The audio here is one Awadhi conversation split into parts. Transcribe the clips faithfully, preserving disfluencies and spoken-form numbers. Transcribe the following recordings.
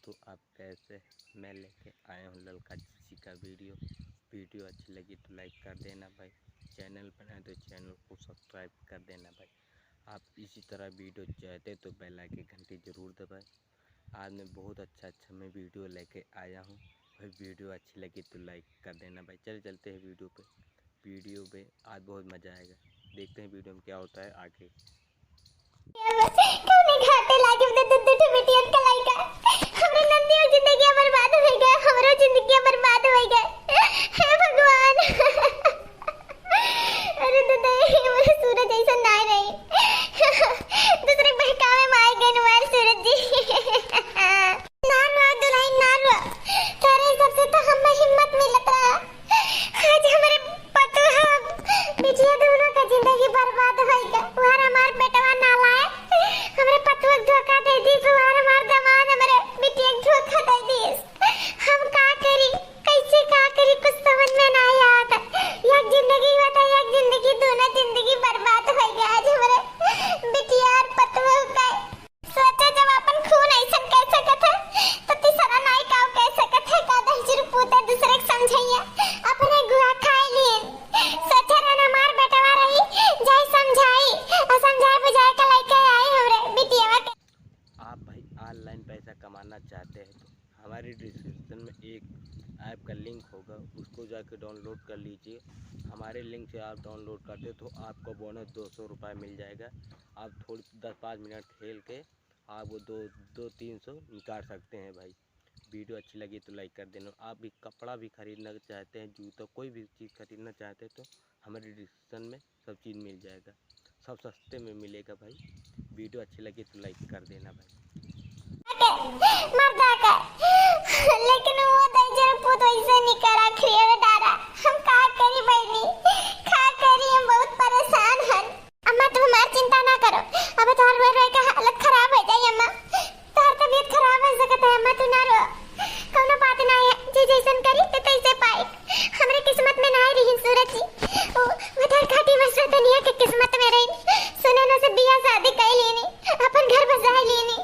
तो आप कैसे, मैं लेके आया हूँ ललका जिज्जी का वीडियो। वीडियो अच्छी लगी तो लाइक कर देना भाई, चैनल पर नए तो चैनल को सब्सक्राइब कर देना भाई। आप इसी तरह वीडियो चाहते तो बेल आइकन घंटी जरूर दबाएं। आज मैं बहुत अच्छा अच्छा मैं वीडियो लेके आया हूँ भाई। वीडियो अच्छी लगी तो लाइक कर देना भाई। चल चलते हैं वीडियो पे। वीडियो में आज बहुत मजा आएगा, देखते हैं वीडियो में क्या होता है आगे। कौने घाटे लागे दे दे दे बिटियन का लइका। हमरे नंदियो जिंदगी बर्बाद होइ गए, हमरो जिंदगी बर्बाद होइ गए। हे भगवान। अरे दे दे, हमरे सूरज ऐसा ना रही। दूसरे बहकावे में आए गए हमारे सूरज जी। ना रो दुल्हन ना रो, तोरे सबसे तो हम हिम्मत मिलत रहा। आज हमरे पतोह बिटिया दोनों का जिंदगी बर्बाद होइगा। उहार हमार बेटवा नालायक हमरे पतोह के धोखा दे दी, उहार हमार दमाद हमरे बिटिया के धोखा दे दी। हम का करी, कैसे का करी, कुछ समझ में नहीं आवत। एक जिंदगी होता, एक जिंदगी, दोनों जिंदगी बर्बाद होइगा। आज हमरे बिटिया और पतोह का सोचे जब अपन खून ऐसन कह सकत है, तो तीसरा नाई काव कह सकत है? का दहिजरू पूते दूसरे के समझैया, अपने गुआ खाए लिए। सोचे रहन हमार बेटवा रही, जाई समझाई, और समझाए बुझाए के लइके आई हमरे बिटियावा के। आप भाई ऑनलाइन पैसा कमाना चाहते हैं तो हमारी डिस्क्रिप्शन में एक ऐप का लिंक होगा, उसको जाके डाउनलोड कर लीजिए। हमारे लिंक से आप डाउनलोड करते तो आपको बोनस दो सौ रुपये मिल जाएगा। आप थोड़ी दस पाँच मिनट खेल के आप वो दो, दो तीन सौ निकाल सकते हैं भाई। वीडियो अच्छी लगी तो लाइक कर देना। आप भी कपड़ा भी खरीदना चाहते हैं, जूता, कोई भी चीज़ खरीदना चाहते हैं तो हमारे डिस्क्रिप्शन में सब चीज़ मिल जाएगा, सब सस्ते में मिलेगा भाई। वीडियो अच्छी लगी तो लाइक कर देना भाई। मर्दा का, लेकिन वो दहिजर पूत वैसे निकरा खियावे डारा। हम का करी बहनी, का करी, हम बहुत परेशान हन। अम्मा, तू हमार चिंता ना करो, अब तोहर रोए रोए के हालत खराब हो जाई अम्मा, तोहर तबीयत खराब हो सकत है अम्मा, तू ना रो, कौनो बात ना है, जे जैसन करी ते तैसे पाई, हमरे किस्मत में ना रही सूरज जी, वो उधर घाटी में से दुनिया के किस्मत में रही, सुने न से बियाह शादी कर लेनी, अपन घर बसा लेनी,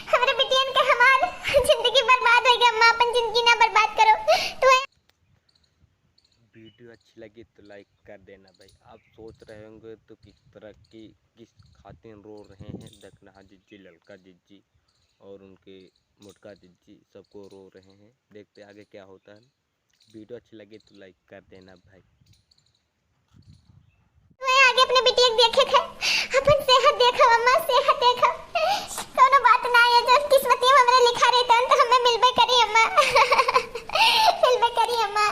हमरे बिटियन के हमार जिंदगी बर्बाद हो गई अम्मा, अपन जिंदगी ना बर्बाद करो, तू वीडियो अच्छी लगी तो लाइक कर देना भाई। आप सोच रहे होंगे तो किस तरह की, किस खातिर रो रहे हैं दखनहा जिज्जी, ललका जिज्जी और उनके मोटका जिज्जी, सबको रो रहे हैं। देखते आगे क्या होता है। वीडियो अच्छी लगी तो लाइक कर देना भाई। मैं आगे अपने बिटिया के देखे थे, अपन सेहत देखो अम्मा, सेहत देखो। कोनो बात ना है, जो किस्मती में हमरे लिखा रही तन तो हमें मिलबे करी अम्मा। मिलबे करी अम्मा।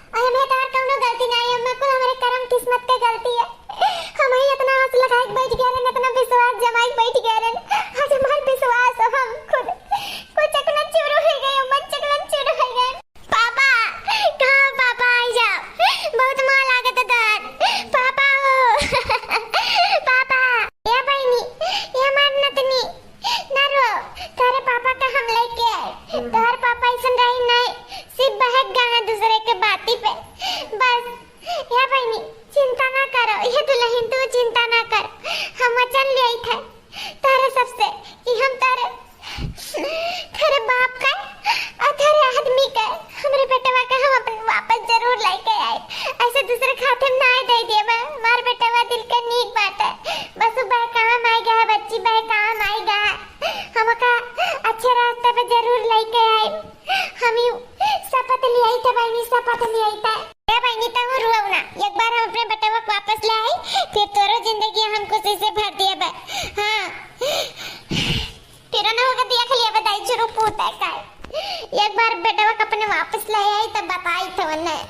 और हमें तार कौनो गलती ना है अम्मा, कुल हमरे करम किस्मत के गलती है। हम ही इतना आस लगा के बैठ गए रहन, इतना विश्वास जमा के बैठ गए रहन, आज हमार विश्वास हम खुद कुछ चकना चूर हो गए अम्मा, चकना चूर हो गए। पापा, कहाँ पापा, आई जाओ, बहुत माँ लागत है तोहार। पापा हो, पापा। ए बहिनी, ए हमार नतनी, ना रो, तोहरे पापा का हम लेके आए। तोहर पापा ऐसन रही नहीं, सिर्फ बहक गए हैं दूसरे के बाती पे। बस, ए बहिनी, चिंता ना करो, ये दुल्हन तू चिंता ना कर, हम वचन ले आई थे। तोहरे सबसे कि हम तोहरे, तोहरे बाप का और तोहरे आदमी का, हमरे बेटवा का हम अपन वापस जरूर लेके आए। ऐसे दूसरे खाते में ना दे देबे। हमार बेटवा दिल के नीक बात है, बस वो बहकावा में आई गया है, बच्ची बहकावा में आई गया है। हमका अच्छे रास्ते पे जरूर लेके आए। हम यू शपथ ले आई थे बहनी, शपथ ले आई थे। ए बहिनी, तहूँ रुआऊ ना, एक बार हम अपने बेटवा को वापस ले आई, फिर तोरो जिंदगी हम खुशी से भर दिए बे। हाँ, फिर ना होगा दिया खलिया बताई शुरू पूता है का। एक बार बेटवा को अपने वापस ले आई तब बताई तो उन्हें।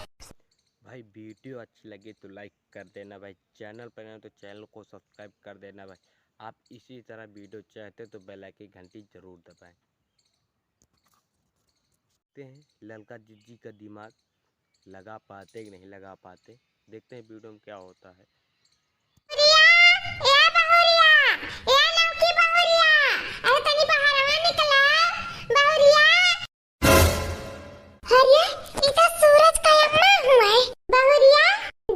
भाई वीडियो अच्छी लगी तो लाइक कर देना भाई, चैनल पर नए हो तो चैनल को सब्सक्राइब कर देना भाई। आप इसी तरह वीडियो चाहते तो बेल आइकन घंटी जरूर दबाएं। देखते हैं ललका जिज्जी का दिमाग लगा पाते कि नहीं लगा पाते, देखते हैं वीडियो में क्या होता है। बहुरिया, ए बहुरिया, ए लौकी बहुरिया, अरे तनी बहरवा निकला, बहुरिया। अरे, ई तो सूरज का अम्मा हुआ है। बहुरिया,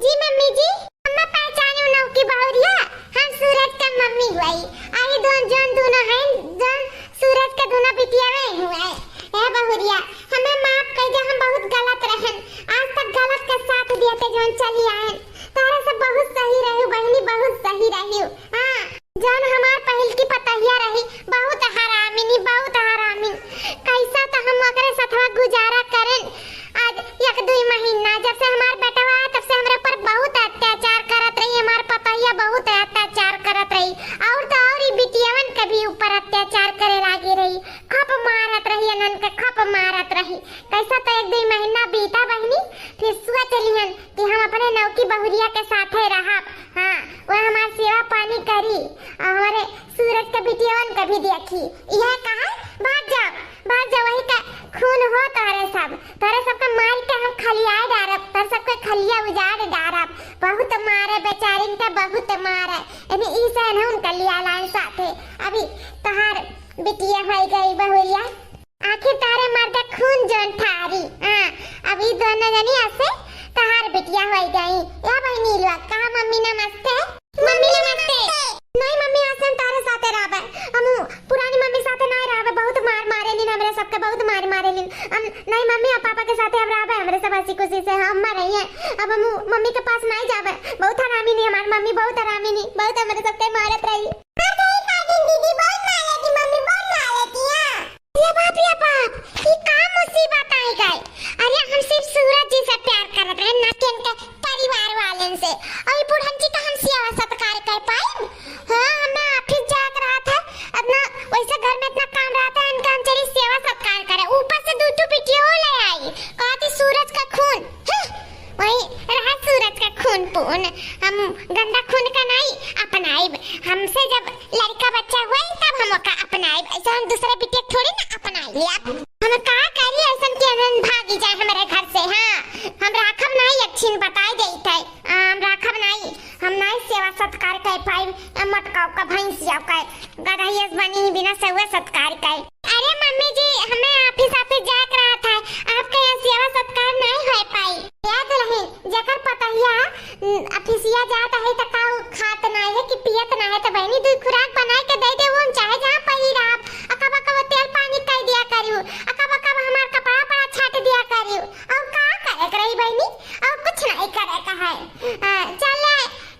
जी मम्मी जी। अम्मा पहचाने उन लौकी बहुरिया, हम सूरज का मम्मी हुआ है। अरे दोन जौन दोनों हैं, जौन सूरज का दोनों बिटिया में हुआ है। ऊपर अत्याचार करे लागी रही, खप मारत रही, अनन के खप मारत रही। कैसा तो एक दुइ महीना बीता बहिनी, फिर सोच लिहन कि हम अपने नौकी बहुरिया के साथे रहब। हाँ, वह हमार सेवा पानी करी और हमारे सूरज के बिटियवन के भी देखी। यह कहा, भाग जाओ, भाग जाओ, वही का खून हो तोहरे सब, तोहरे सबके मार के हम खलियाए डारब, तोहरे सबके खलिया उजाड़ डारब। बहुत मारे बेचारिन के, बहुत मारे। यानी ई से ना उनका लिया लाइन साथे। अभी तोहार बिटिया होई गई बहुरिया, आखिर तोहरे मर्द खून जौन थारी। हाँ, अब ई दोनों जनी ऐसे तोहार बिटिया होई गई। या बहिनी लोग, कहा मम्मी नमस्ते। मम्मी नमस्ते। नहीं मम्मी, आज से हम तारे साथे रहबे। हम पुरानी मम्मी साथे नहीं रहबे, बहुत मार मारे लीन हमरे सबके, बहुत मार मारे लीन। हम नहीं मम्मी, अब पापा के साथे हम रहबे, हमरे सब हंसी खुशी से हम रही हैं। अब हम मम्मी के पास नहीं जाबे, बहुत हरामी नी हमार मम्मी, बहुत हरामी नी, बहुत हमरे सबके मारत रही। हाँ, सही कहा दीदी, बहुत मारे थी मम्मी, बहुत मारे थी, हाँ। ये बाप, ये बाप, ये का मुसीबत आई गई? अरे हम सिर्फ सूरज जी से प्यार करत रहे, ना कि इनके परिवार वालन से। और ये बुढ़न जी का हम सेवा सत्कार कर पाए? हाँ, हमें ऑफिस जात रहा था, अपना वैसे घर में इतना काम रहा था, इनका हम चली सेवा सत्कार करे, ऊपर से दू ठो बिटियो ले आई, कहती सूरज का खून। हैं? वही रहा सूरज का खून पून। हम गंदा खून का नहीं अपनाइब। हमसे जब लड़का बच्चा हुआ तब हम ओका अपनाइब, ऐसे हम दूसरे बिटिया थोड़ी ना अपनाई लिया। हम का करी ऐसन कि अनन भागी जाए हमारे घर से। हाँ, हम राखब नहीं, एक छिन बताई देई थे। हम राखब नहीं, हम नहीं सेवा सत्कार कर पाई। मटकाओ का, भैंसिया का, गदहियस बनी ही बिना सेवा सत्कार कर। अरे मम्मी जी, हमें आप ही साथे जाए के रहा था, आपके यहाँ सेवा सत्कार नहीं हो पाई। या दुल्हन, जेकर पतहिया, न, अफिसिया जात है त का उ खात नहीं है कि पियत नहीं है, त बहनी दू खुराक बनाए के दे दे, वो हम चाहे जहाँ पही रहब, अकब अकब तेल पानी कर दिया करियो, अकब अकब हमार कपड़ा पड़ा छाट दिया करियो। और का करे के रही बहनी, और कुछ नहीं करे का है। आ, चल ले,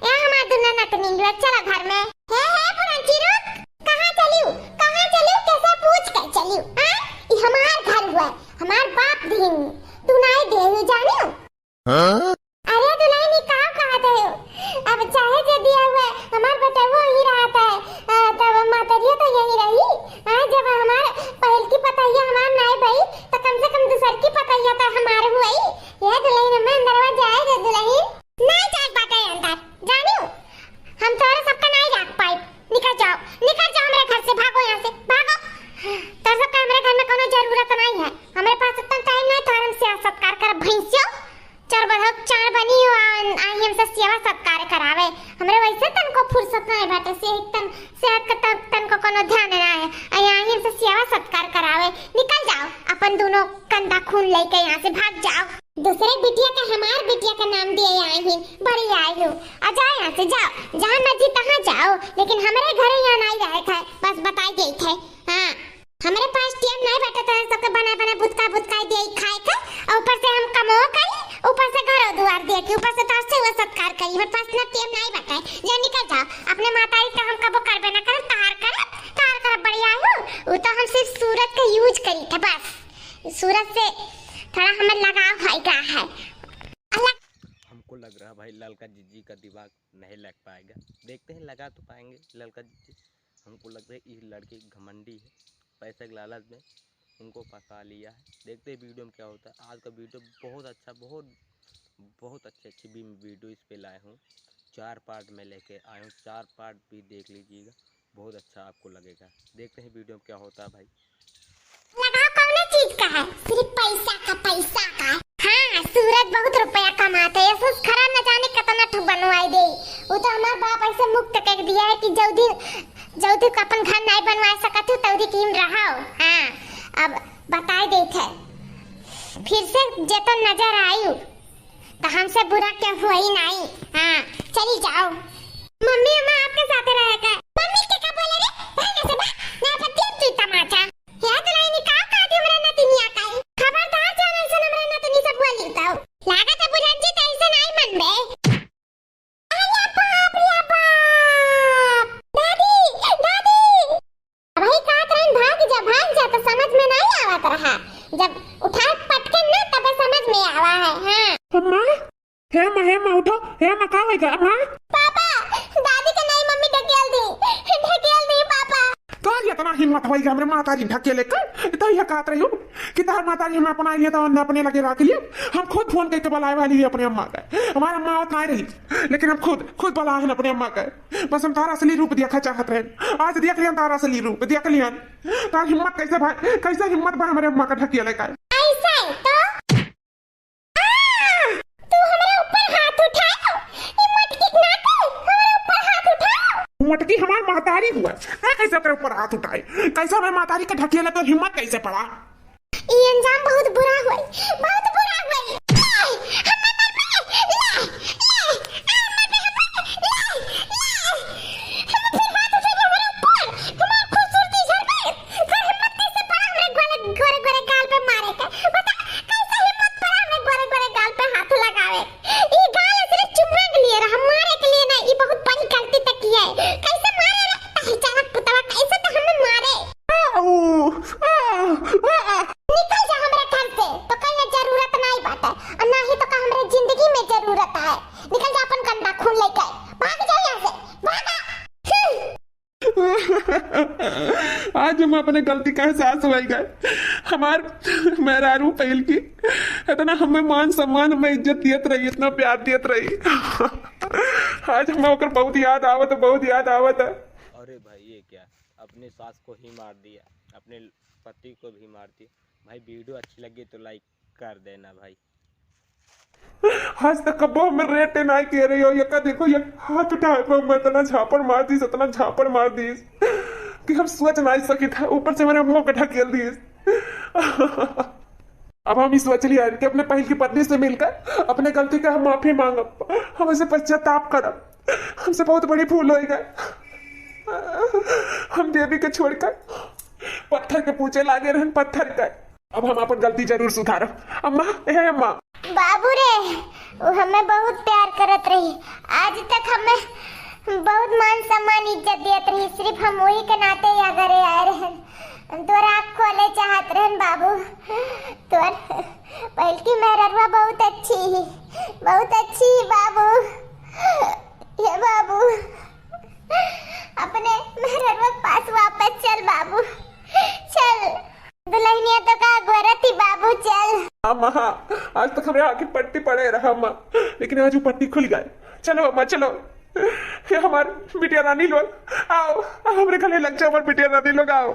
यहाँ हमार दुल्हन नतनी हुआ, चलो घर में। हे, हे, पुरंची रुक, कहाँ चलियो, कहाँ चलियो, कैसे पूछ के चलियो, हाँ? ई हमार घर हुआ, हमार बाप दीन, तू नहीं देहु जानियो। हाँ? अरे दुल्हन, ई का कहत है? अब चाहे जे दिया हुआ, हमार बेटवो ही रहत है, आ, तब मातरियो तो यही रही। आ, जब हमार पहल की पतैया हमार नाई बई, तो कम से कम दूसर की पतैया तो हमार हुई। ये दुल्हन, हमें अंदरवा जाए दे दुल्हन। नहीं जाए बाटे अंदर, जानियो, हम तोरे सबका नहीं राख पाई। निकल जाओ, निकल जाओ हमरे घर से, भागो यहाँ से, भागो। तोरे सबका हमरे घर में कोनो जरूरत नहीं है, हमरे पास इतना टाइम नहीं तोहरे हम सेवा सत्कार करब, भैंसियो। चार बधक चार बनी हो, आ-, आई हमसे सेवा सत्कार करावे। हमरे वैसे तनको फुर्सत नहीं बाटे, सेहत तन, सेहत का तन, तनको कोनो ध्यान ना है। आई, आई हमसे सेवा सत्कार करावे। निकल जाओ, अपन दोनों गंदा खून लेके यहाँ से भाग जाओ। दूसरे बिटिया का हमार बिटिया का नाम दिए आई ही, बड़ी आई हो। आ जाओ यहाँ से, जाओ, जहाँ मर्जी तहाँ जाओ, लेकिन हमरे घरे यहाँ नहीं रहे थे, बस बताई देई थे। हाँ, हमरे पास टेम नहीं बैठे तो सबके बनाए बनाए भुतका भुतकाई दे खाए के, और ऊपर से हम कमो करी, ऊपर से घरो दुआर देखे, ऊपर से तो सेवा सत्कार करी। हमरे पास इतना टेम नहीं बैठे, जा निकल जाओ। अपने मातारी का हम कबो करबे ना करब, तहार करब, तहार करब, बड़ी आई हो। वो तो हम सिर्फ सूरज का यूज करी थे बस। सूरज से थोड़ा हमें लगाव होइगा है। अलग हमको लग रहा भाई ललका जीजी का दिमाग नहीं लग पाएगा। देखते हैं लगा तो पाएंगे ललका जीजी। हमको लग रहा है ये लड़की घमंडी है, पैसे के लालच में उनको फंसा लिया है। देखते हैं वीडियो में क्या होता है। आज का वीडियो बहुत अच्छा, बहुत, बहुत अच्छी अच्छी भी वीडियो इस पे लाए हूँ। चार पार्ट में लेके आए हूँ, चार पार्ट भी देख लीजिएगा। बहुत अच्छा आपको लगेगा। देखते हैं वीडियो में क्या होता है भाई। लगाव कौने चीज का है, सिर्फ पैसा का, पैसा का। हाँ, सूरज बहुत रुपया कमाते हैं, यस खरा न जाने कितना ठो बनवाई दे। वो तो हमार बाप ऐसे मुक्त कर दिया है कि जल्दी, जल्दी अपन घर नहीं बनवा सकत हो, तौदी कीम रहो। हाँ, अब बताई देत है, फिर से जेतन नजर आयु तो हमसे बुरा क्यों हुई नहीं। हाँ, चली जाओ। मम्मी, हम आपके साथ रहे का। मम्मी के का बोले रे? भाग से भाग। ना पतिया तू तमाचा। या दुल्हनी का का दे हमरा नतिनिया का है? खबरदार जान ऐसे हमरा नतिनी से बोली तो। लागत है बुझन जी तो ऐसे नहीं मनबे। अरे बाप रे बाप। दादी, दादी। अबही कहत रहन, "भाग जा, भाग जा," तो समझ में नहीं आवत रहा। जब उठाए पटके ना, तबे समझ में आवा है। हाँ। अम्मा, हे अम्मा, हे अम्मा, उठो, हे अम्मा, का होइगा, अम्मा? पापा, दादी के नहीं मम्मी ढकेल दी, ढकेल दी पापा। का ना हिम्मत होई हमरे मातारी ढकेले के। तो यह कहत रही हूँ कि तोहर मातारी हमें अपना लिए तो अपने लगे रख लिए। हम खुद फोन करके बुलाए वाली है अपने अम्मा का। हमारे अम्मा आवत ना रही, लेकिन हम खुद, खुद बुला हन अपने अम्मा का। बस हम तारा असली रूप देखा चाहत रहे। आज देख लियन तारा असली रूप, देख लियन। तार हिम्मत कैसे भाई, कैसे हिम्मत बा हमरे अम्मा का ढकेले का? ऐसे तो आ, तू हमरे ऊपर हाथ उठायो। ई मटकी ना तू हमरे ऊपर हाथ उठायो। मटकी हमार महतारी हुआ, मैं कैसे ओकरे ऊपर हाथ उठाए? कैसे हमारे महतारी के ढकेले तो हिम्मत कैसे पड़ा? ई अंजाम बहुत बुरा हुई, बहुत बुरा हुई। ले, हमें मर गए। ले, ले, आ, मर गए, मर गए। ले, ले। हमें फिर हाथ उठेगा हमारे ऊपर, हमार खूबसूरती झर गई। फिर हिम्मत कैसे पड़ा हमरे गोरे, गोरे, गोरे गाल पे मारे के? बता, कैसे हिम्मत पड़ा हमरे गोरे, गोरे गाल पे हाथ लगावे? ई गाल सिर्फ चुम्मा के लिए रहा, मारे के लिए नहीं। ई बहुत बड़ी गलती तक किया है। कैसे मारे रे? पहचानक पुतवा, कैसे तो हमें मारे? आऊ, आ, आ, आ। निकल जा हमरे घर से, तो कहीं जरूरत नहीं बाटे, और ना ही तो का हमरे जिंदगी में जरूरत है। निकल जा अपन गंदा खून लेके, भाग जा यहाँ से, भागा। हम्म। आज हम अपने गलती का एहसास हो गए। हमार मेहरारू पहल की इतना हमें मान सम्मान, हमें इज्जत दियत रही, इतना प्यार दियत रही। आज हमें ओकर बहुत याद आवत है, बहुत याद आवत है। अरे भाई, ये क्या, अपने सास को ही मार दिया, अपने पति को भी मार दिया। भाई, वीडियो अच्छी लगी तो लाइक कर देना भाई। आज तक कबो हमें रेट ना किए रही हो, ये का देखो, ये हाथ उठाए पे मैं इतना झापड़ मार दीस, इतना झापड़ मार दीस कि हम सोच नहीं सकी था। ऊपर से मैंने मुंह पे ढकेल दीस। अब हम ई सोच लिया कि अपने पहल की पत्नी से मिलकर अपने गलती का हम माफी मांगब, हम उसे पश्चाताप करब। हमसे बहुत बड़ी भूल हो गई। हम देवी के छोड़कर पत्थर के पूजे लागे रहन, पत्थर के। अब हम अपन गलती जरूर सुधारब। अम्मा, ए अम्मा। बाबू रे, वो हमें बहुत प्यार करत रही। आज तक हमें बहुत मान सम्मान, इज्जत देत रही। सिर्फ हम वही के नाते या घरे आए रहन। तोर आँख खोले चाहत रहन बाबू। तोर पहल की मेहररुआ बहुत अच्छी ही, बहुत अच्छी ही बाबू। हे बाबू, अपने मेहररुआ के पास वापस चल बाबू, चल। दुल्हनिया तो का गोरती बाबू, चल। हाँ, माँ, हाँ, आज तक हमरे आँख की पट्टी पड़े रहा, माँ, लेकिन आज वो पट्टी खुल गए। चलो, अम्मा, चलो। ये हमार बिटिया रानी लोग, आओ, आओ, हमरे गले लग जाओ, हमार बिटिया रानी लोग, आओ।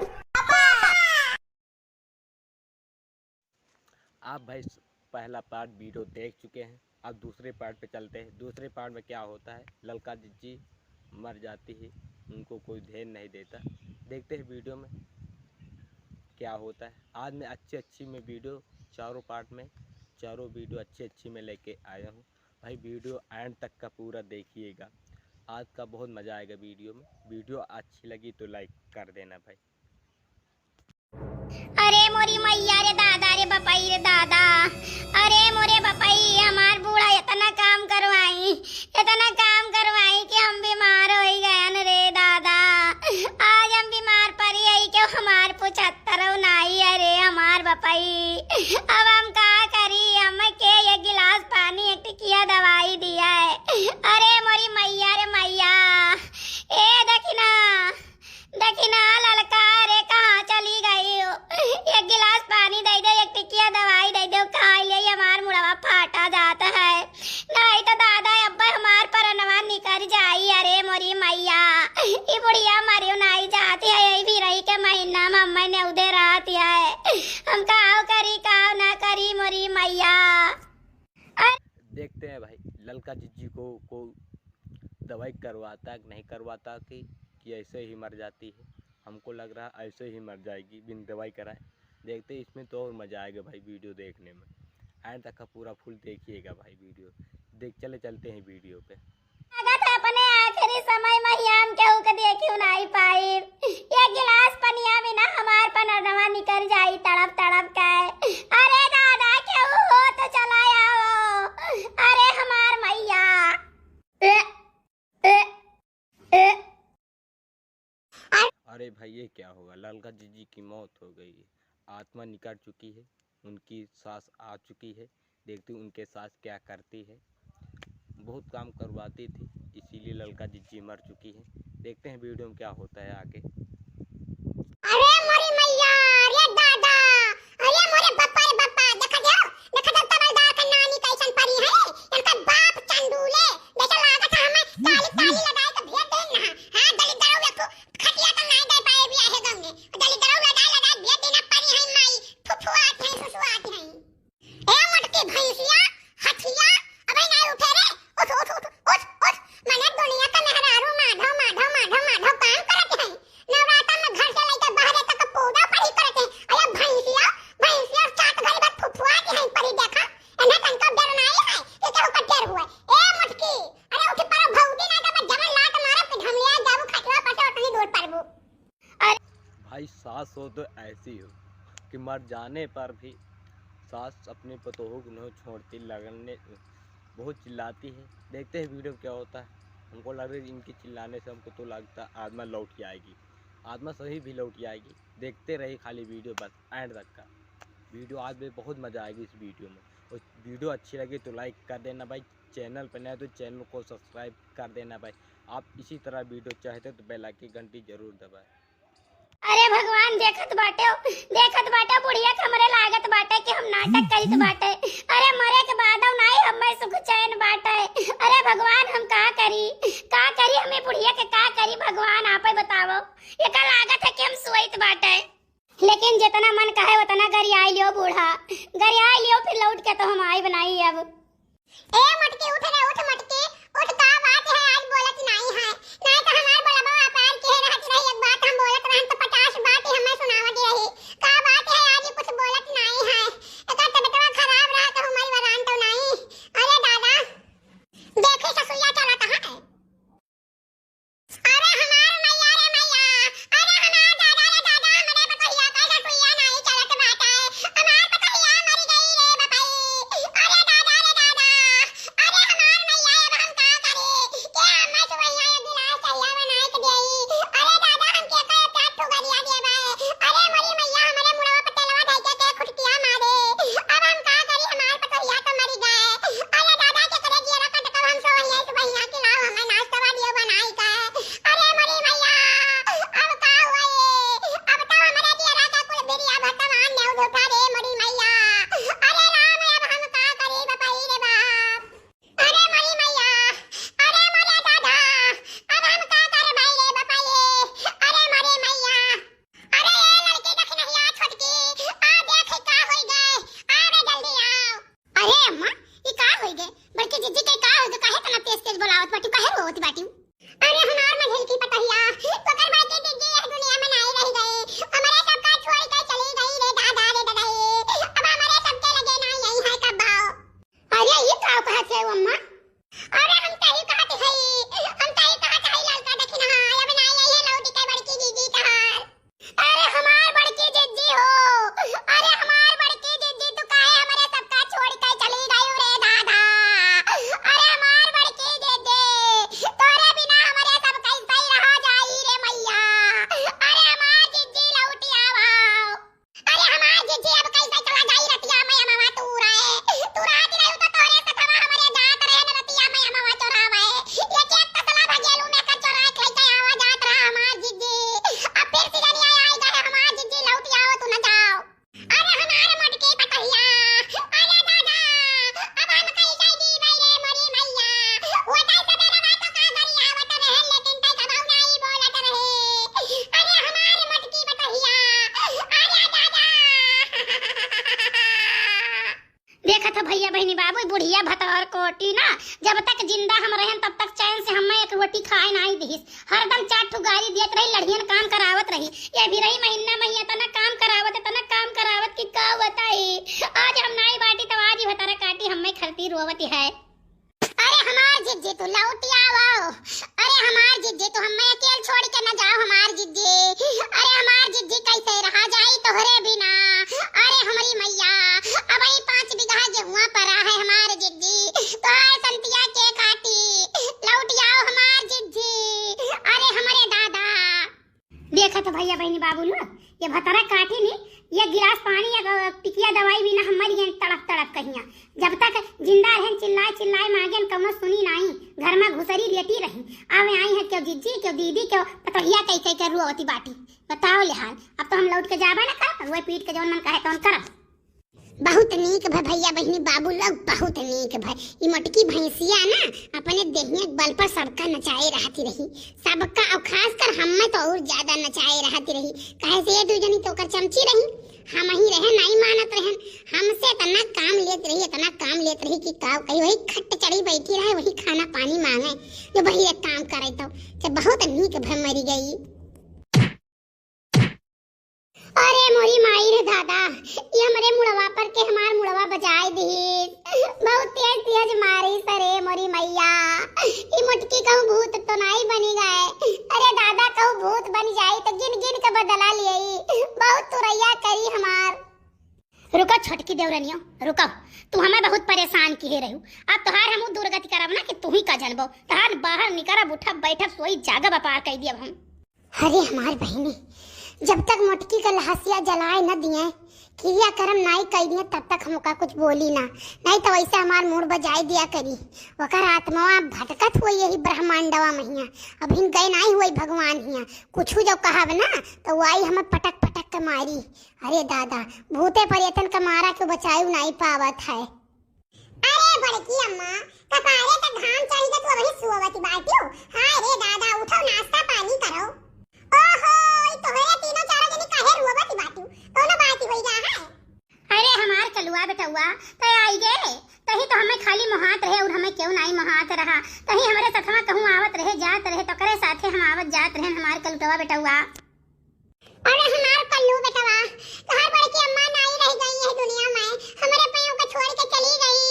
आप भाई स-, पहला पार्ट वीडियो देख चुके हैं। अब दूसरे पार्ट पे चलते हैं। दूसरे पार्ट में क्या होता है, ललका जिज्जी मर जाती है, उनको कोई ध्यान नहीं देता। देखते हैं वीडियो में क्या होता है। आज मैं अच्छी अच्छी मैं वीडियो चारों पार्ट में, चारों वीडियो अच्छी अच्छी मैं लेके आया हूँ। भाई, वीडियो एंड तक का पूरा देखिएगा, आज का बहुत मज़ा आएगा वीडियो में। वीडियो अच्छी लगी तो लाइक कर देना भाई। अरे मोरी मैया रे दादा रे बपई रे दादा, अरे मोरे बपई, हमार बूढ़ा इतना काम करवाई, इतना काम करवाई कि हम बीमार होई गयन रे दादा। आज हम बीमार पड़ी है कि हमार पुछत्तरो नाई है रे हमार बपई। अब हम का करी, हमके एक गिलास पानी, एक टिकिया दवाई दिया है। अरे मोरी मैया रे मैया, ए दखिना, दखिना ललका रे, कहाँ चली गई हो? एक गिलास पानी दे दो, एक टिकिया दवाई दे दो, खाई ले, हमार मुड़वा फाटा जात है, नहीं तो दादा अब्बे हमार परनवा निकर जाई। अरे मोरी मैया, ई बुढ़िया मरियो नहीं जाती है, यही भी रही के महीना में अम्मा ने उधे रहती है, हम काव करी काव ना करी मोरी मैया। अरे देखते हैं भाई, ललका जिज्जी को, को दवाई करवाता कि नहीं करवाता कि, कि ऐसे ही मर जाती है। हमको लग रहा ऐसे ही मर जाएगी बिन दवाई कराए। देखते हैं, इसमें तो और मज़ा आएगा भाई वीडियो देखने में। एंड तक का पूरा फुल देखिएगा भाई वीडियो। देख, चले चलते हैं वीडियो पे। लागत है अपने आखिरी समय में ही हम केहू के देखियो नहीं पाई। ये गिलास पनिया बिना हमार पनरनवा निकल जाई तड़प तड़प के। अरे दादा, केहू हो तो चला आओ। अरे हमार मैया। अरे भाई, ये क्या होगा? ललका जिज्जी की मौत हो गई है, आत्मा निकल चुकी है, उनकी सांस आ चुकी है। देखती हूँ उनके साथ क्या करती है। बहुत काम करवाती थी, इसीलिए ललका जिज्जी मर चुकी है। देखते हैं वीडियो में क्या होता है आगे। दलिद्रऊ लदाई लदाई भेज देना परी है माई, फुफुआत है, सुसुआत है। ए मोटकी भैंसिया, हथिया, अबे नाहीं उठे रे, उठ, उठ, उठ, उठ, उठ। मने दुनिया का मेहरारू माधव, माधव, माधव, माधव काम करत है। नवरात्र में घर से लेके बाहरे तक पूजा पाठ करत है। अरे भैंसिया, भैंसिया सात घड़ी बाद फुफुआत है परी देखा। एन्हें तनको डर नाहीं है कि केहू का डर हुए। ए मोटकी, अरे उठ परो भौजी, ना तो मैं जवन लात मारब कि धमलिया जाबू खटिया पर से उतनी दूर परबू। अरे भाई, सास हो तो ऐसी हो कि मर जाने पर भी सास अपने पतोह को नहीं छोड़ती, लगने बहुत चिल्लाती है। देखते हैं वीडियो में क्या होता है। हमको लग रहा है इनके चिल्लाने से हमको तो लगता है आत्मा लौट के आएगी, आत्मा सही भी लौट के आएगी। देखते रहिए खाली वीडियो बस एंड तक का। वीडियो आज भी बहुत मज़ा आएगी इस वीडियो में। और वीडियो अच्छी लगी तो लाइक कर देना भाई, चैनल पर नए हो तो चैनल को सब्सक्राइब कर देना भाई। आप इसी तरह वीडियो चाहते हो तो बेल आइकन घंटी जरूर दबाएं। अरे भगवान देखत बाटे, देखत बाटे बुढ़िया के हमरे लागत बाटे कि हम नाटक करित बाटे। अरे मरे के बादो नाहीं हमें सुख चैन बाटे। अरे भगवान हम का करी, का करी, हमें बुढ़िया के का करी भगवान आपे बतावो। एका लागत है कि हम सोइत बाटे। लेकिन जितना मन कहे उतना गरियाई लियो बूढ़ा, गरियाई लियो, फिर लौट के तो हम आइब नाहीं अब। ए मोटकी उठ रे, उठ मोटकी, उठ, का बात है आज बोलत नाहीं है? नाहीं तो हमार बोलबा अपार के रहत रही, एक बात हम बोलत रहन तो पचास बात ही हमें सुनावत रही। का बात है आज कुछ बोलत नाहीं है? एकर तबियतवा खराब रहा तो हमारी वरान तो नाहीं। अरे दादा, देखे ससुइया चलत है। अरे हमार मइया रे मइया, अरे हमार दादा रे दादा, हमरे पतोहिया का ससुइया नाहीं चलत बाटे, हमार पतोहिया मरि गई रे बपई। अरे दादा रे दादा, अरे हमार मइया, अब हम का करी? के हमें सुबहिया एक गिलास चइया बनाए के देई? अरे दादा, हमके कई प्यार ठुगरिया देबे। अरे मोरी मइया, हमरे मुड़वा पे तेलवा धइ के के खुटकिया मारे। अब हम का करी, हमार पतोहिया तो मरि गए। अरे दादा, के करे जियरा कट कब हम सोइया सुबहिया के लाओ हमें नाश्ता वालियो बनाई के। अरे मोरी मइया, अब का होई? अब तो हमरे जियरा का कुल बिरिया भगवान ने उठा रे मोरी मइया। अरे राम, अब हम का करी बपई रे बाप? अरे मोरी मइया, अरे मोरे दादा, अब हम का करबै रे बपई? अरे मोरी मइया, अरे ए लड़की दखिनहिया छोटकी, आ देख का होई गए, आ रे जल्दी आओ। अरे अम्मा, ई का होई गए? बड़की जिज्जी के का होई गए? काहे इतना तेज तेज बोलावत बाटी? काहे रोवत बाटी? अरे हमार मझिलकी पतोहिया, ओकर बड़की जिज्जी यह दुनिया में नाहीं रह गई, हमरे सबका छोड़ के चली गई रे दादा रे ददाई। अब हमरे सबके लगे नाहीं आई है कब्बो। अरे ई का कहत है अम्मा? अरे हम तही कहत हई, हम तही कहत हई ललका दखिनहा, अब नाहीं आई है लौट के बड़की जिज्जी तहार। अरे हमार बड़की जिज्जी हो, अरे हमार बड़की जिज्जी, तू काहे हमरे सबका छोड़ के चली गई रे दादा? अरे हमार बड़की जिज्जी, तोरे बिना हमरे सब कैसे रहा जाई रे मइया? अरे हमार जिज्जी लौट आवा। अरे हमार जिज्जी अब कैसे चला जाई रतिया में अमवा तूरे? तू रात रहे तो तोरे सथवा हमरे जात रहे न रतिया में अमवा चोरावे। एक एक तसला भगेलू में का चोरा के लेके आवा जात रहा हमार जिज्जी। अब फिर सिजनिया आई गए हमार जिज्जी लौट आओ तू न जाओ। अरे हमार मोटकी पतोहिया, अरे दादा, अब हम कैसे जीबै रे मोरी मइया? वो कैसे बेरवा तो का गरियावत रहे लेकिन तै कबहू नाहीं बोलत रहे। अरे हमार मोटकी पतोहिया, अरे दादा। देखत ह भइया बहिनी बाबू, बुढ़िया भतौर कोटी ना, जब तक जिंदा हम रहेन तब तक चैन से हमें एक रोटी खाए नाहीं दिहिस। हरदम चार ठो गारी देत रही, लड़ियन काम करावत रही। ये भी रही महीना महीना तना काम करावत, तना काम करावत कि का बताई। आज हम नाहीं बाटी तब आज ही भतारा काटी हमें खरती रोवत है। अरे हमार जिज्जी तू लौट आवो, अरे हमार जिज्जी तू हमें अकेल छोड़ के न जाओ हमार जिज्जी। अरे हमार जिज्जी कैसे रहा जाई तोहरे बिना? अरे हमरी मइया, अब ई पाँच बीघा गेहुआ परा है हमार जिज्जी, तोहार संतिया के काटी, लौट आओ हमार जिज्जी। अरे हमरे दादा। देखत भइया बहिनी बाबू न, ये भतरा काटी नी, ये गिलास पानी या टिकिया दवाई बिना हम मरि गएन तड़प तड़प कहिया। जब तक जिंदा रहेन चिल्लाए चिल्लाए मांगेन कउनो सुनी नाहीं, घर में घुसरी लेटी रही। आवे आई है क्यों जिज्जी, क्यों दीदी, क्यों पतोहिया कहि कहि के रुआवती बाटी। बताओ ले हाल, अब तो हम लौट के जाबे न करब, वही पीट के जौन मन कहे तौन करब। बहुत नीक भय भैया बहिनी बाबू लोग, बहुत नीक भय। ई मोटकी भैंसिया ना अपने देहिया के बल पर सबका नचाए रहती रही, सबका, और खासकर हम्मे तो और ज्यादा नचाए रहती रही। काहे से ये दू जनी तो ओकर चमची रही, हम ही रहे, नहीं मानत रहन। हमसे इतना काम लेत रही, इतना काम लेत रही कि का कही, वही खट चढ़ी बैठी रहे, वही खाना पानी मांगे, जो वही एक काम करे तो। जब बहुत नीक भय मरी गई। अरे मोरी माई रे दादा, ये हमरे मुड़वा पर के हमार मुड़वा बजाए दिहिस। बहुत तेज तेज मारिस रे मोरी मैया। ई मोटकी कहूँ भूत तो नाई बनी गए। अरे दादा, कहूँ भूत बन जाई तो गिन गिन के बदला लियई। बहुत तुरैया करी हमार। रुको छोटकी देवरनियो, रुको। तू हमें बहुत परेशान किहे रहू। अब तोहार हमहू दुर्गति करब ना कि तू ही का जनबो। तोहार बाहर निकरब, उठब, बैठब, सोई, जागब, अपार कई दियब हम। अरे हमार बहिनी, जब तक मोटकी का लहसिया जलाए न दिए, क्रिया कर्म नाई कई दिए, तब तक हमका कुछ बोली ना, नहीं तो वैसे हमार मूड़ बजाए दिया करी। ओकर आत्मावा भटकत हुई यही ब्रह्मांडवा महिया, अभिन गए नाई हुई भगवान हिया। कुछ जो कहब ना तो वो आई हमें पटक पटक के मारी। अरे दादा, भूते प्रेतन का मारा के बचायु नाई पावत है। अरे बड़की अम्मा, कपारे त घाम चढ़ी के तू अबही सोवत बाटियो। हाय रे दादा, उठो, नाश्ता पानी करो। ओहो, ई तोहरे तीनों चारों जनी काहे रोवत बाटियो? कौनो बात होई गा है? अरे हमार कलुआ बेटउआ, तै आई गे। तही तो हमें खाली मोहात रहे और हमें क्यों नाई मोहात रहा। तही हमरे सथवा कहूँ आवत रहे, जात रहे, तो करे साथे हम आवत जात रहे हमार कलुटवा बेटउआ। अरे हमार कल्लू बेटवा, तोहार बड़की अम्मा नाई रह गई है दुनिया में, हमरे पाँव के छोड़ के चली गई,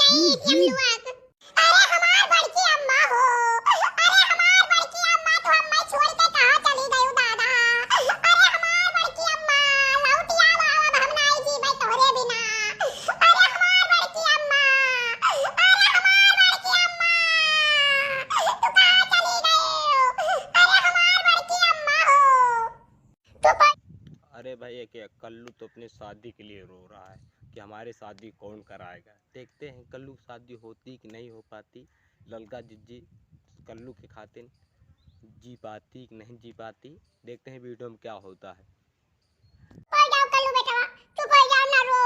गई यमलुआ के। अरे हमार बड़की अम्मा हो, अरे हमार बड़की अम्मा, तू हमें छोड़ के कहाँ चली गई दादा? अरे हमार बड़की अम्मा, लौटिया लावा, अब हम नाई जीबे तोहरे बिना। अरे हमार बड़की अम्मा, अरे हमार बड़की अम्मा, तू कहाँ चली गई? अरे हमार बड़की अम्मा हो। अरे भाई, ये क्या, कल्लू तो अपने शादी के लिए रो रहा है कि हमारे शादी कौन कराएगा। देखते हैं कल्लू की शादी होती कि नहीं हो पाती। ललका जिज्जी कल्लू के खातिर जी पाती कि नहीं जी पाती, देखते हैं वीडियो में क्या होता है। कोई जाओ कल्लू बेटवा, तू कोई जाओ ना रो।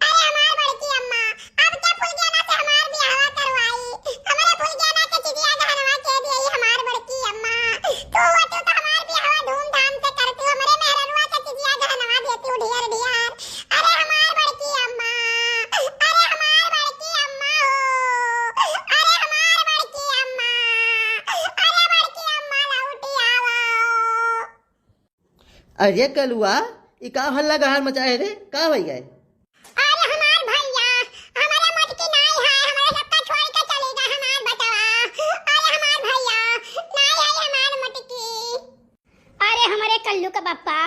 अरे हमार बड़की अम्मा, अब क्या फुलगेना से हमार बियाहवा करवाई? हमरे फुलगेना के चिड़िया गहनवा के दिए हमार बड़की अम्मा। तू होती तो हमार बियाहवा धूमधाम से करती, हमरे मेहररुआ के चिड़िया गहनवा देती ढेर ढेर। अरे हमार बड़की अम्मा, अरे हमार बड़की अम्मा हो, अरे हमार बड़की अम्मा, अरे बड़की अम्मा लौटी आवा। अरे कलुआ, ई का हल्ला गहार मचाए रे? का होइ गए? अरे हमार भैया, हमारे मोटकी नाई है, हमारे सबका छोड़ के चली गए हमार बेटवा। अरे हमार भैया, नाई है हमार मोटकी। अरे हमरे कल्लू के पप्पा,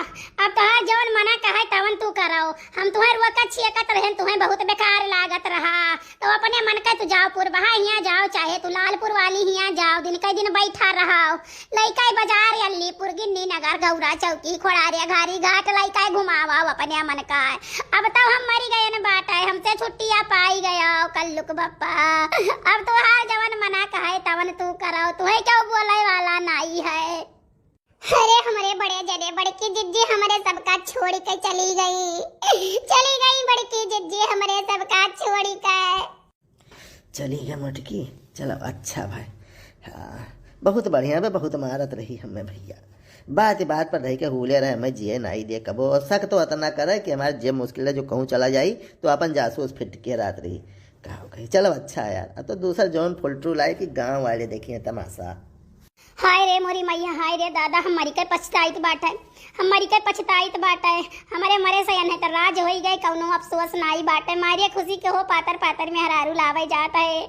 अब तोहार जवन मना कहे तवन तू करो। हम तुहें रोकत छियकत रहन, तुहें बहुत बेकार लागत रहा। तो अपने मन के तू जाओ पुरबहा हियाँ जाओ, चाहे तू लालपुर वाली हियाँ जाओ, दिन के दिन बैठा रहो। लइका बाजार अलीपुर गिन्नी नगर गौरा चौकी खोड़ारे घारी घाट लइका घुमावा अपने मन का। अब तो हम मरी गए न बाटे, हमसे छुट्टिया पाई गया कल्लुक बप्पा। अब तोहार जवन मना कहे तवन तू करो, तुहें क्यों बोले वाला नाई है। अरे हमरे बड़े जने बड़की जिज्जी हमरे सबका छोड़ के चली गई, चली गई बड़की जिज्जी हमरे सबका छोड़ के। चली गई मोटकी, चलो अच्छा भाई। हाँ, बहुत बढ़िया बे, बहुत मारत रही हमें भैया। बात बात पर रह के हुले रहे, हमें जिए नाई दे कबो। और शक तो अतना करे कि हमारे जे मुश्किल है जो कहूँ चला जाई तो अपन जासूस फिट के रात रही। का हो गई? चलो अच्छा यार, अब तो दूसर जौन फुलटू लाए कि गाँव वाले देखिए तमाशा। हाय रे मोरी मैया, हाय रे दादा, हम मरी के पछताइत बाटे, हम मरी के पछताइत बाटे। हमरे मरे से एन्हे त राज होई गए, कौनो अफसोस नाई बाटे। मारे खुशी के हो पातर पातर मेहरारू लावे जात है,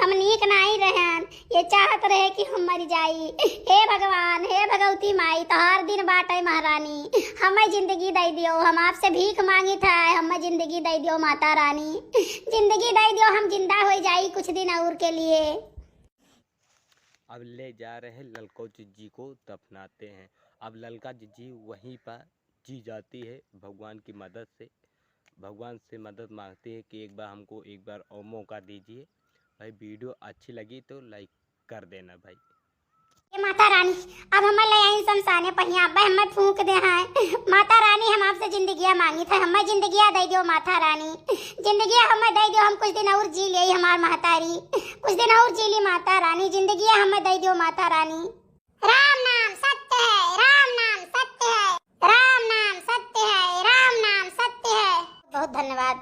हम नीक नाई रहन, ये चाहत रहे कि हम मर जाई। हे भगवान, हे भगवती माई, तोहार दिन बाटे महारानी, हमें जिंदगी दे दियो, हम आपसे भीख मांगित है, हमें जिंदगी दे दियो माता रानी, जिंदगी दे दियो, हम जिंदा हो जाई कुछ दिन और के लिए। अब ले जा रहे ललको जिज्जी को दफनाते हैं। अब ललका जिज्जी वहीं पर जी जाती है भगवान की मदद से, भगवान से मदद मांगती है कि एक बार हमको एक बार और मौका दीजिए। भाई वीडियो अच्छी लगी तो लाइक कर देना भाई। ए माता रानी, अब हमें ले आई शमशाने पहिया, अब हमें फूंक दे हैं। माता रानी, हम आपसे जिंदगी मांगी था, हमें जिंदगिया दे दियो माता रानी, जिंदगिया हमें दे दियो, हम कुछ दिन और जी ले हमार महतारी, कुछ दिन और जी ली माता रानी, जिंदगिया हमें दे दियो माता रानी। राम नाम सत्य है, राम नाम सत्य है, राम नाम सत्य है, राम नाम सत्य है। बहुत धन्यवाद।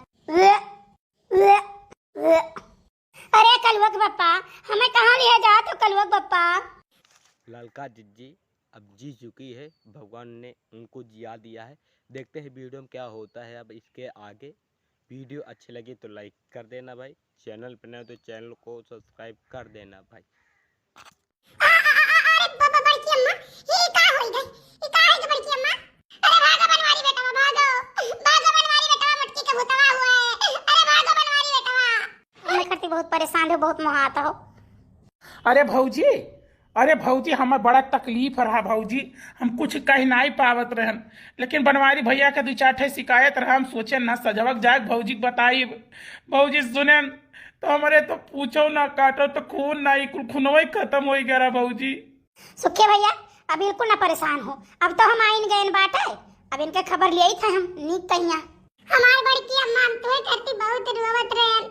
अरे कलुआ के पप्पा, हमें कहाँ लिया जा तो कलुआ के पप्पा? ललका जिज्जी अब जी चुकी है, भगवान ने उनको जिया दिया है। देखते हैं वीडियो में क्या होता है अब इसके आगे। वीडियो अच्छी लगी तो लाइक कर देना भाई, चैनल पर नए हो तो चैनल को सब्सक्राइब कर देना भाई। आ, आ, आ, आ, अरे ब-, ब-, बड़की अम्मा, ये का होई गई? ये का है कि बड़की अम्मा? अरे भागो बनवारी बेटवा, भागो। भागो बनवारी बेटवा, मटकी के भूतवा हुआ है। अरे भागो बनवारी बेटवा। हमें करती बहुत परेशान हो, बहुत मोहात हो। अरे भौजी, अरे भौजी, हमें बड़ा तकलीफ रहा भौजी, हम कुछ कह नाई पावत रहन, लेकिन बनवारी भैया के दू चार ठे शिकायत रहा, हम सोचे ना सजवक जाए भौजी के बताई। भौजी सुनेन तो हमरे तो पूछो ना काटो, तो खून ना, ई कुल खूनवा ही खत्म होई गया रहा भौजी। सुखे भैया, अब बिल्कुल ना परेशान हो, अब तो हम आइन गए बाटे, अब इनके खबर लियाई थे हम नीक कहिया। हमार बड़की अम्मा, हम तुहे खातिर बहुत रोवत रहन,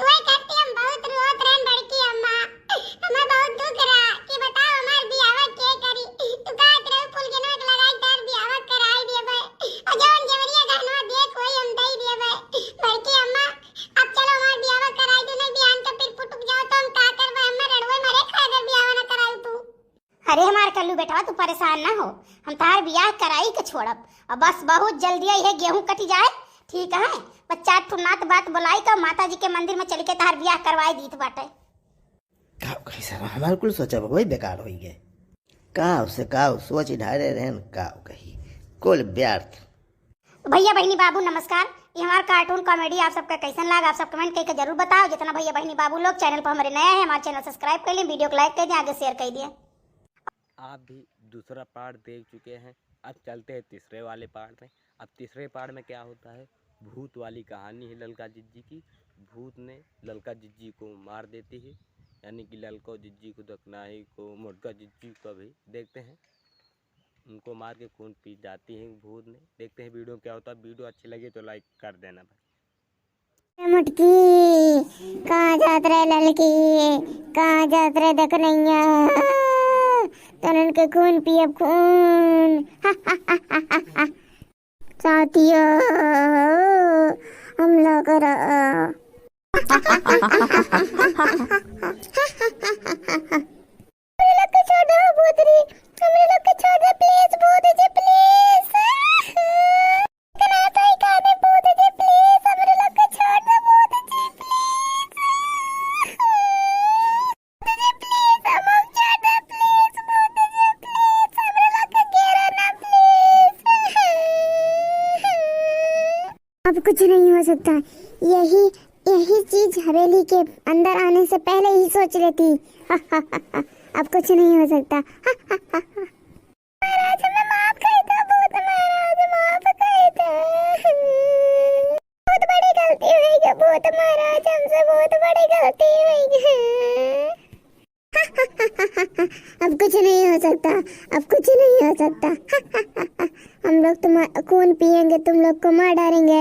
तुहे खातिर हम बहुत रोवत रहन बड़की अम्मा। हमें बहुत दुख रहा कि बताओ हमार बियाह के करी, तू कहत रहे फुलगेनवा के लगाई तार बियाह कराई देबे, और जौन जेवरिया गहनवा देख होई हम दई देबे। बड़की अम्मा, अब चलो हमार बियाह कराई दो, नहीं बिहान का फिर फुटुक जाओ तो हम का करबे, हमें रड़ुए मरे खाए अगर बियाह ना कराई तू। अरे हमार कल्लू बेटवा, तू परेशान ना हो, हम तहार बियाह कराई के छोड़ब। और बस बहुत जल्दी ही है गेहूं कटी जाए, ठीक है? बस चार ठो नात बात बुलाई के माता जी के मंदिर में चल के तहार बियाह करवाई दीत बाटे। का कही सर, हमार कुल सोचा वही बेकार होई गए। का उसे का सोच ढारे रहन, का कही, कुल व्यर्थ। तो भैया बहिनी बाबू नमस्कार, ये हमार cartoon comedy आप सबका कैसन लाग, आप सब comment करके जरूर बताओ। जितना भैया बहिनी बाबू लोग channel पर हमारे नया है, हमारे channel subscribe कर लें, वीडियो को like कर दें, आगे share कर दें। आप भी दूसरा part देख चुके हैं, अब चलते हैं तीसरे वाले part में। अब तीसरे part में क्या होता है, भूत वाली कहानी है ललका जिज्जी की। भूत ने ललका जिज्जी को मार देती है, यानी कि ललका जिज्जी को, दखनाही को, मोटका जिज्जी को भी। देखते हैं उनको मार के खून पी जाती है भूत ने। देखते हैं वीडियो में क्या होता है। वीडियो अच्छी लगी तो like कर देना भाई। मोटकी, कहाँ जात रहे ललकी, कहाँ जात रहे दखनैया, तनन के खून पियब खून। साथियों, हमला करा। हमरे लोग के छोड़ दो भूत रे, हमरे लोग के छोड़ दो please, भूत जी please। कना तो ही काने भूत जी please, हमरे लोग के छोड़ दो भूत जी please। भूत जी please, हम लोग छोड़ दो please, भूत जी please, हमरे लोग के घेरो ना please। अब कुछ नहीं हो सकता, यही, यही चीज हवेली के अंदर आने से पहले ही सोच लेती। अब कुछ नहीं हो सकता। महाराज, हमें माफ कर दो, भूत महाराज, माफ कर दो। बहुत बड़ी गलती हुई है, भूत महाराज, हमसे बहुत बड़ी गलती हुई है। अब कुछ नहीं हो सकता, अब कुछ नहीं हो सकता। हम लोग तुम्हारा खून पिएंगे, तुम लोग को मार डालेंगे।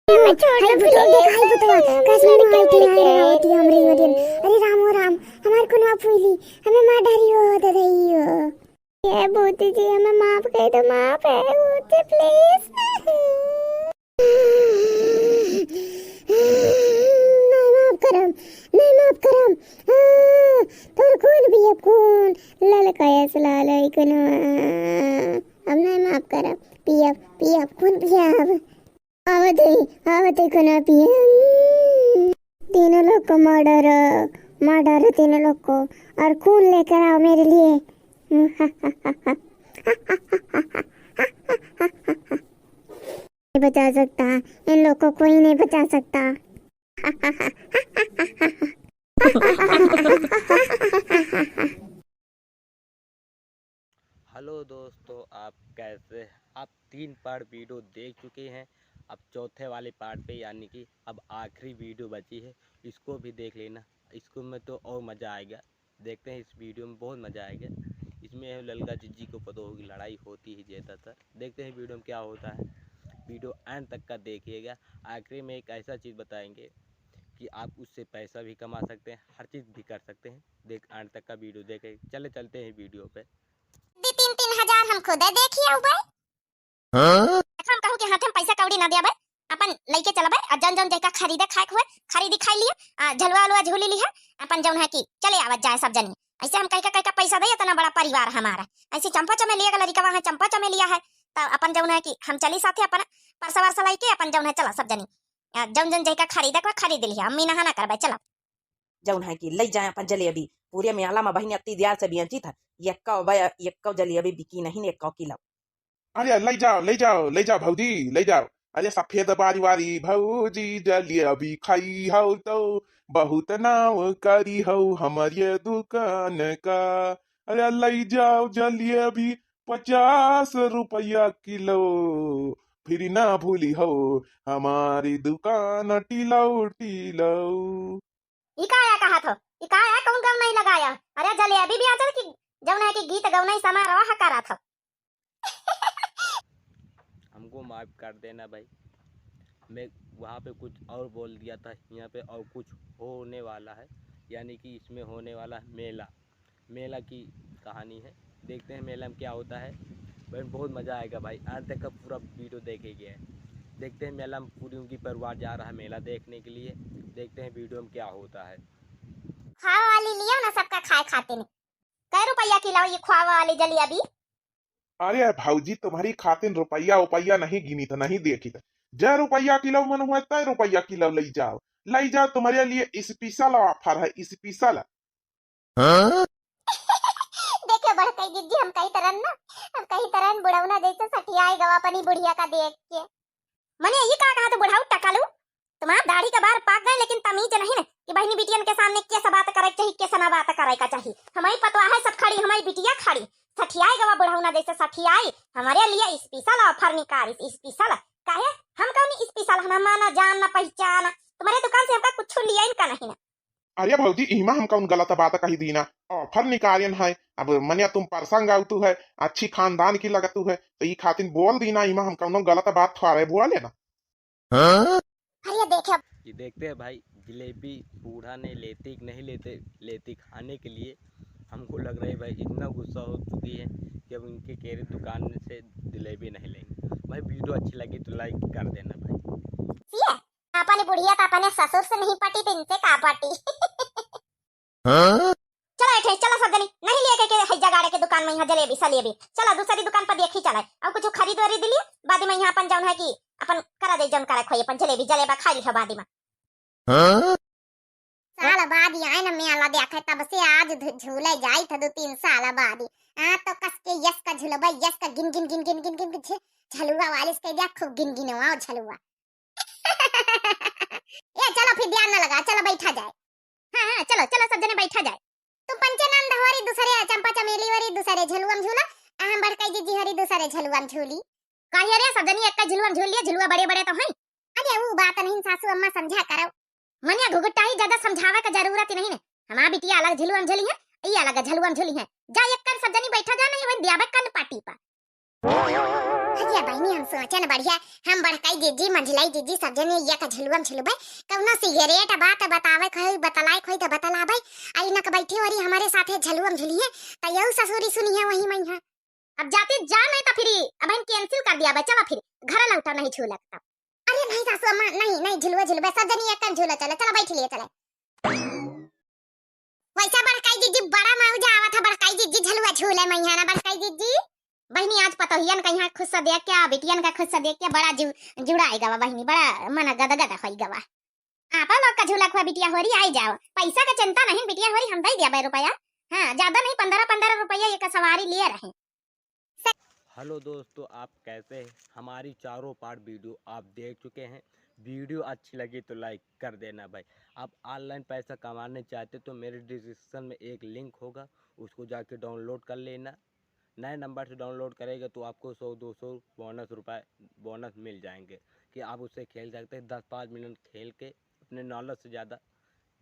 मैं छोड़ हाय दो भूतवा, देख, हाय भूतवा, please। कस में मार के आए रहा होती हमरे मदन। अरे राम हो राम, हमार खुनवा फूली, हमें मार डारी हो, ददई हो। ये भूत जी, हमें माफ कर दो, माफ है, भूत जी, please। नहीं माफ करम, नहीं माफ करम। हाँ, तोर खून पियब खून, ललका यस लाल है खुनवा। अब नहीं माफ करम, पियब, पियब, खून पियब। आवत है, आवत है खुनवा पियब। तीनों लोग को मार डारो, मार डारो तीनों लोग को, और खून लेकर आओ मेरे लिए। नहीं बचा सकता, इन लोग को कोई नहीं बचा सकता। हेलो दोस्तों, आप कैसे हैं? आप तीन पार्ट वीडियो देख चुके हैं। अब चौथे वाले पार्ट पे, यानी कि अब आखिरी वीडियो बची है, इसको भी देख लेना। इसको में तो और मज़ा आएगा। देखते हैं, इस वीडियो में बहुत मज़ा आएगा। इस इसमें ललका जिज्जी को पतोह की लड़ाई होती है ज़्यादातर। देखते हैं वीडियो में क्या होता है, वीडियो एंड तक का देखिएगा। आखिरी में एक ऐसा चीज़ बताएंगे कि आप उससे पैसा भी कमा सकते हैं, हर चीज़ भी कर सकते हैं। देख, एंड तक का वीडियो देखें। चले, चलते हैं वीडियो पे। दी तीन तीन हजार हम खुदे देखी आऊ बे। हाँ? हम कहू कि हाथे में पैसा कौड़ी ना दिया बे, अपन लइके चला बे, आ जौन जौन जैका खरीदे खाए के हुए, खरीदी खाई लिया, आ झलुआ उलुआ झूली लिया, अपन जौन है कि चले आवत जाए सब जनी। ऐसे हम कह के, कह के पैसा दे, इतना बड़ा परिवार हमारा। ऐसे चंपा चमेलिया का लड़िका वहाँ चंपा चमेलिया है, तो अपन जौन है कि हम चली साथे अपन परसा वरसा लइके अपन जौन है चला सब जनी। आ जौन जौन जैका खरीदे के बा, खरीद लिया, हम मना ना करबे, चला। जौन है कि लई जाए अपन जलेबी, पूरे मेला में बहिनी अत्ती दियार से बेचित है, एक्को बे-, एक्को जलेबी बिकी नहीं, एक्को किलो। अरे लई जाओ, लई जाओ, लई जाओ भौजी, लई जाओ। अरे सफेद बारी वाली भौजी जलेबी खाई हो तो बहुत नाम करी हो हमरे दुकान का। अरे लई जाओ जलेबी पचास रुपया किलो, फिर ना भूली हो हमारी दुकान टिलो टिलो। ई का आया कहत हो? ई का आया, कौन गवनई लगाया? अरे जलेबी बेचल कि जौन है कि गीत गवनई समारोह करत हो? हमको माफ़ कर देना भाई, मैं वहाँ पे कुछ और बोल दिया था, यहाँ पे और कुछ होने वाला है, यानी कि इसमें होने वाला है मेला, मेला की कहानी है। देखते हैं मेला में क्या होता है। भाई बहुत मज़ा आएगा भाई, अंत तक का पूरा वीडियो देखेंगे। देखते हैं मेला में पूरी उनकी परिवार जा रहा है मेला देखने के लिए। देखते हैं वीडियो में क्या होता है। खावा वाली लियो ना सबका खाए खातिर। कै रुपया किलो ये खावा वाली जलेबी? अरे भौजी, तुम्हारी खातिर रुपया उपया नहीं गिनी तो नहीं देखी तो, जै रुपया किलो मन हुआ तै रुपया किलो लई जाओ, लई जाओ, तुम्हारे लिए special offer है, special। हाँ? देखो बड़कई जिज्जी, हम कही तरन ना, हम कही तरन बुढ़ौना जैसे सठियाए गवा अपनी बुढ़िया का देख के। मने ये का कहा तो बुढ़ाऊ टकालू, तुम्हार दाढ़ी के बार पाक गए लेकिन तमीज नहीं न कि बहिनी बिटियन के सामने कैसे बात करे के चाही, कैसे ना बात करे का चाही। हमारी पतवा है सब खड़ी, हमारी बिटिया खड़ी, सठियाए गवा बुढ़ौना जैसे सठियाए। हमारे लिए special offer निकालिस, special। काहे हम कौन special, हम ना जान ना पहचान, तुम्हारे दुकान से हमका कुछ लिया इनका नहीं ना। अरे भौजी, इमा हम कौन गलत बात कही दीना, offer निकालिन है। अब मनिया तुम परसंग आवतू है, अच्छी खानदान की लगतू है, तो ई खातिर बोल दीना, इमा हम कौनो गलत बात थोड़े बोले ना। हाँ? अरे देखे। ये देखते हैं भाई, जलेबी बूढ़ा ने लेती कि नहीं लेते, लेती खाने के लिए। हमको लग रहा है भाई, इतना गुस्सा हो चुकी है कि अब इनके केरे दुकान से जलेबी नहीं लेंगे। भाई वीडियो अच्छी लगी तो like कर देना भाई। ये अपने बुढ़िया तो अपने ससुर से नहीं पटी तो इनसे का पटी? हाँ? चला एठे, चला सब जनी, नहीं लिए के, के हैजा गाड़े के दुकान में यहाँ जलेबी सलेबी। चला दूसरी दुकान पर देखी चला, और कुछ खरीद वरीद लिए, बाद में यहाँ अपन जौन है कि अपन करा दे जौन करे खोई, अपन जलेबी जलेबा खा ली है बाद में। हाँ? साल बाद ही आए ना मेला देखे, तब से आज झू-, झूले जाई था दो तीन साल बाद ही। आ तो कस के यस का झुलबा, यस का गिन गिन गिन गिन गिन गिन झ-, झलुआ वाले से कह दिया खूब गिन गिनवाओ झलुआ। ए चलो फिर ध्यान ना लगा, चलो बैठा जाए। हाँ, हाँ, चलो, चलो, सब जने बैठा जाए। तुम पंचानंद हो री दूसरे, चंपा चमेली हो री दूसरे झलुआ में झूला, आ हम बड़काई जिज्जी हो री दूसरे झलुआ में झूली। काहे रे, सब जनी एक झलुआ में झूल लिया, झलुआ बड़े बड़े तो हैं। अरे वो बात नहीं सासू अम्मा समझा करो। मनिया घुघुटाई ज्यादा समझावे का जरूरत ही नहीं ने। हमार बिटिया अलग झलुआ में झूली है, ये अलग झलुआ में झूली है। जा एक कर सब जनी बैठा जा, नहीं वही दियाबे कन पाटी पर। अरे बहिनी, हम सोचन बढ़िया, हम बड़काई जिज्जी, मंझलाई जिज्जी, सब जने एक झलुआ में झुलबे। कौनो सिगरेट बात बतावे खोई, बतलाए खोई तो बतलाबे। आई नक बैठी हो री हमारे साथे झलुआ में झुलिए, तो यहू ससुरी सुनी है वही मई है। अब जाते जा नहीं तो फिर अब हम cancel कर दिया बे, चला फिर घर लौटा नहीं झूलक तब। अरे नहीं सासू अम्मा, नहीं, नहीं झुलुआ झुलबे, सब जनी एक झूला चले, चला बैठ लिए चले। वैसा बड़काई जिज्जी बड़ा मौजा आवत है, बड़काई जिज्जी झलुआ झूले मैया ना बड़काई जिज्जी। बहिनी आज पतोहियन का यहाँ खुश से देख के, बिटियन का खुश से देख के बड़ा जु-, जुड़ाई गवा बहिनी, बड़ा मन गदगद होई गवा। आप लोग का झूला खुआ बिटिया होरी आई जाओ, पैसा का चिंता नहीं बिटिया होरी हम दे दिया बे रुपया। हाँ ज्यादा नहीं, पन्द्रह पन्द्रह रुपया एक सवारी लिए रहे। हेलो दोस्तों, आप कैसे हैं? हमारी चारों पार्ट वीडियो आप देख चुके हैं। वीडियो अच्छी लगी तो like कर देना भाई। आप ऑनलाइन पैसा कमाने चाहते तो मेरे डिस्क्रिप्शन में एक लिंक होगा, उसको जाके डाउनलोड कर लेना। नए नंबर से डाउनलोड करेगा तो आपको सौ दो सौ बोनस रुपये बोनस मिल जाएंगे कि आप उससे खेल सकते हैं। दस पाँच मिनट खेल के अपने नॉलेज से ज़्यादा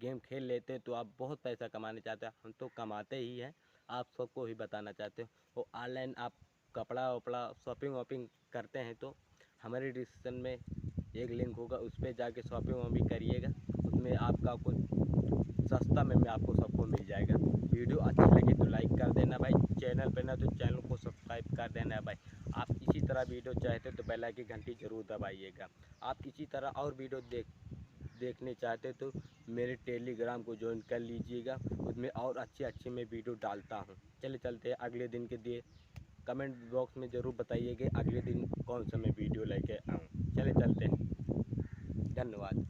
गेम खेल लेते हैं तो आप बहुत पैसा कमाने चाहते हैं। हम तो कमाते ही हैं, आप सबको ही बताना चाहते हो। और ऑनलाइन आप कपड़ा वपड़ा, शॉपिंग वॉपिंग करते हैं तो हमारे डिस्क्रिप्शन में एक लिंक होगा, उस पर जाके शॉपिंग वॉपिंग करिएगा। उसमें आपका कुछ सस्ता में, में आपको सबको मिल जाएगा। वीडियो अच्छी लगी तो लाइक कर देना भाई, चैनल पे ना तो चैनल को सब्सक्राइब कर देना भाई। आप इसी तरह वीडियो चाहते तो बेल आइकन की घंटी जरूर दबाइएगा। आप इसी तरह और वीडियो देख देखने चाहते तो मेरे टेलीग्राम को ज्वाइन कर लीजिएगा, उसमें और अच्छे अच्छे मैं वीडियो डालता हूँ। चले चलते हैं अगले दिन के लिए। कमेंट बॉक्स में ज़रूर बताइए कि अगले दिन कौन सा मैं वीडियो लेके आऊँ। चले चलते हैं, धन्यवाद।